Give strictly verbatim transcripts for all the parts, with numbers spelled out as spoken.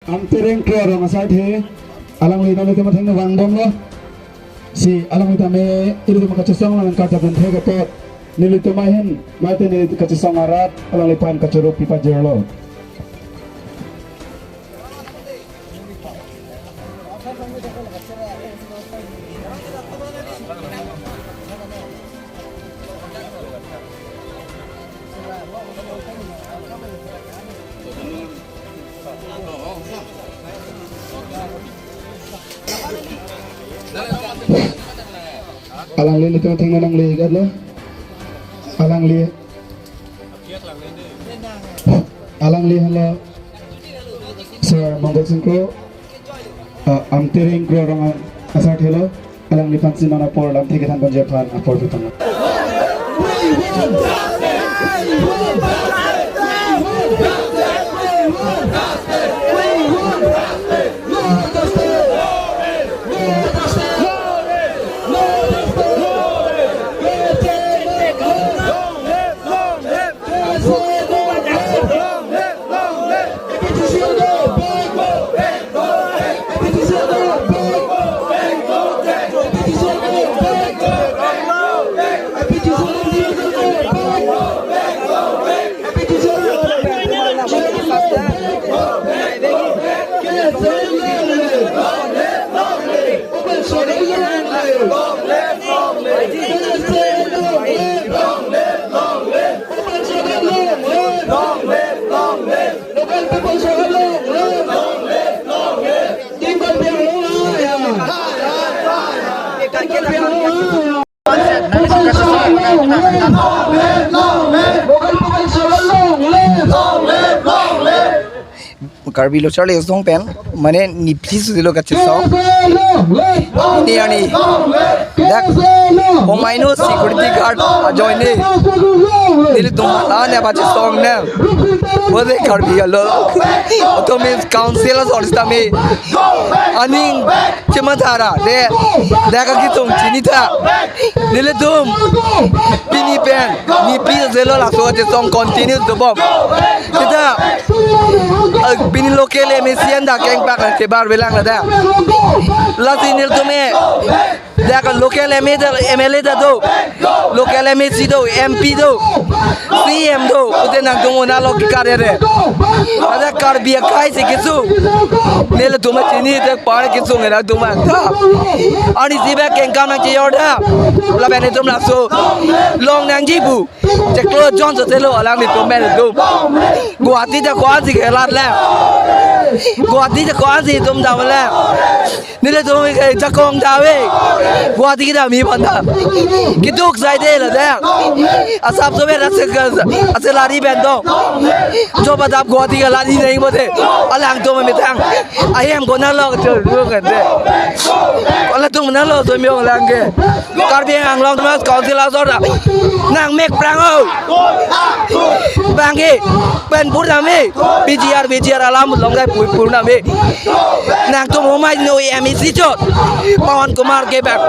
Amtereng Kro Rong asarthe, alangli nanglitum athengno vangbomlo. Si alangli tame ilitum kachesong lang kachapun the katot. Nelitum ahin, mate neli kachesong arat, alangliphan kachoro pipajirlo. Alangli nelitum athengno nangledet lo. Alangli, alangli hala Sir Mongol Singh Kro, uh, Amtereng Kro Rong asarthe lo. Alangliphan si non apor lamthe kethan ponji aphan apor pitang. Local people struggle long live. Long live, long live. Team Karbi Anglong long live. Team Karbi Anglong long live. Local people struggle long live. Long live, long live. Local people struggle long live. Long live, long live. Karbi Lo Charli Asong pen mane niphi sudilo kachesong. Ini ani dak pemainu security guard ajoine nelitum mala ne pachesong ne. Bode Karbi Anglong Autonomous Council asor sitame aning chemathara de dak akesung chinitha. Nelitum pini pen niphi sudilo laso kachesong continue dobom. Sita, ah, pini local M A C an dak kengpak nangchebar velang ladak. Lasi nelitum e, dak local M A, M L A ta do, local M A C do, M P do, C M do, pute nangtum unalo kekar re. Ada Karbi akai si kesung. Nelitum chinitha, par kesung nangtum ta. Arnisi bak kengkam nangchejor ta. Lapen itum laso long nangji pu. Chiklo John sotelo alanglitum pen itum. Guwahati ta ko-ansi kelat le. Guwahati ta ko-ansi itum dam le. Nelitum ke jakong dave. Guwahati kedam aphan ta. Keduk saide ladak. Asap sobe rasa ke ase lari bento. Coba dap Guwahati ke lari neng bote. Alangtum ametang. Ahem konatlo choro kante. Alangtum natlo somyong lang ke. Karbi Anglong Autonomous Council asor ta nangmek prang o. Bangke pen pur name P G R, P G R alam long kai pur pur name. Nangtum homai no M A C chot. Pawan Kumar ke bang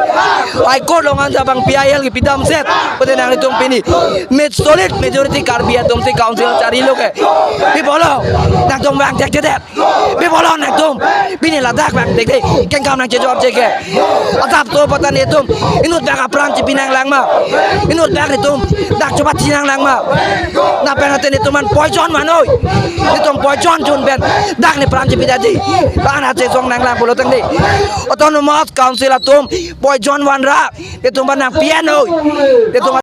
High Court along an ta bang P I L ke pidam set. Pute nangtum pini. Mit solid majority Karbi atum si council charilo ke. Pi pulo nangtum bang cek cek. Pi pulo nangtum pini ladak bang dek dek kengkam nangchejor chek ke. Asap to patan itum inut bang apran chepi nanglang ma. Inut bang itum dak chobat chinang lang ma. Lapen ate itum an poison manoi. Itum poison chun pen dak ne pran chepidetji. Bang na chesong nanglang pulo tangte. Autonomous Council atum poison vanra. Itum bang nangpi-an noi. Itum